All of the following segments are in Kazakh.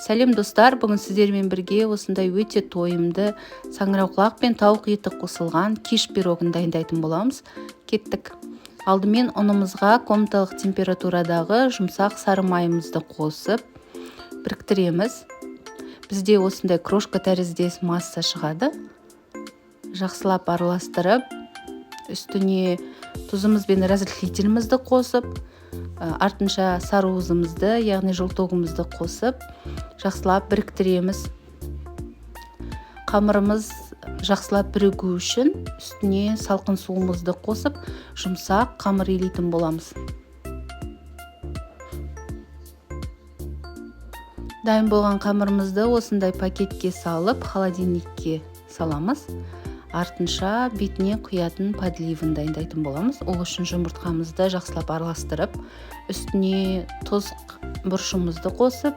Сәлем достар, бүгін сіздермен бірге осындай өте тойымды саңырауқұлақ пен тауық еті қосылған киш пирогын дайындайтын боламыз. Кеттік. Алдымен ұнымызға комнаталық температурадағы жұмсақ сары майымызды қосып біріктіреміз. Бізде осындай крошка тәріздес масса шығады. Жақсылап араластырып, үстіне тұзымыз бен разрыхлителімізді қосып, артынша сары уызымызды, яғни желтогымызды қосып, жақсылап біріктіреміз. Қамырымыз жақсылап бірігу үшін үстіне салқын суымызды қосып, жұмсақ қамыр илейтін боламыз. Дайын болған қамырымызды осындай пакетке салып, холодильникке саламыз. Артынша бетіне құятын подливін дайындайтын боламыз. Ол үшін жұмыртқамызды жақсылап араластырып, үстіне тұз бұрышымызды қосып,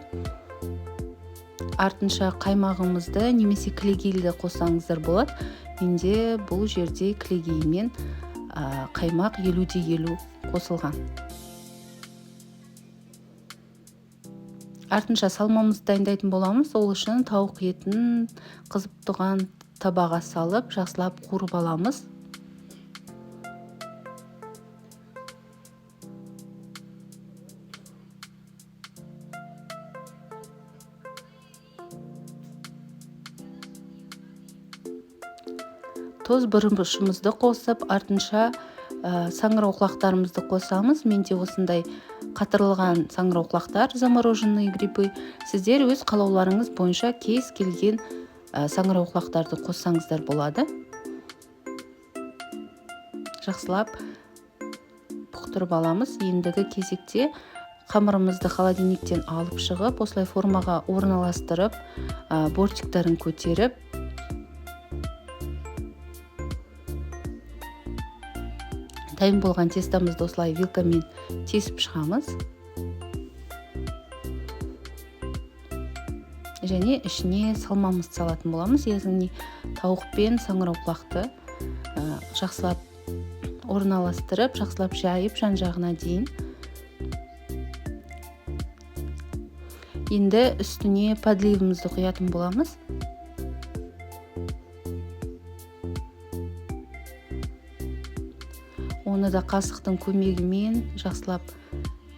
артынша қаймағымызды немесе кілегейлді қоссаңыздар болады. Менде бұл жерде кілегеймен қаймақ 50-50 қосылған. Артынша салмамызды дайындайтын боламыз. Ол үшін тауық етін қызып тұрған табаға салып, жақсылап қуырып аламыз. Тұз бұрышымызды қосып, артынша саңырауқұлақтарымызды қосамыз. Менде осындай қатырылған саңырауқұлақтар, замороженные грибы. Сіздер өз қалауларыңыз бойынша кез келген саңырауқұлақтарды қоссаңыздар болады. Жақсылап бұқтырып аламыз. Ендігі кезекте қамырымызды холодильниктен алып шығып, осылай формаға орналастырып, бортиктарын көтеріп, дайын болған тестамызды осылай вилкамен тесіп шығамыз. Және ішіне салмамызды салатын боламыз, яғни тауық пен саңырауқұлақты жақсылап орналастырып, жақсылап жайып жан-жағына дейін. Енді үстіне подливімізді құятын боламыз. Оны да қасықтың көмегімен жақсылап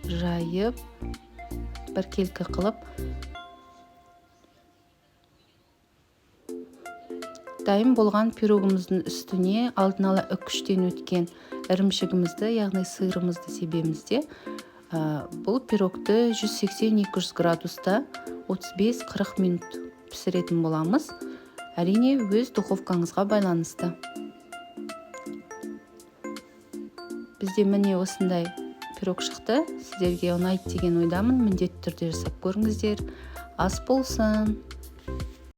жайып, біркелкі қылып, дайын болған пирогымыздың үстіне алдын ала үкіштен өткен ірімшігімізді, яғни сырымызды себеміз де, бұл пирогты 180-200 градуста 35-40 минут пісіретін боламыз. Әрине, өз духовкаңызға байланысты. Бізде міне осындай пирог шықты. Сіздерге ұнайды деген ойдамын. Міндетті түрде жасап көріңіздер. Ас болсын.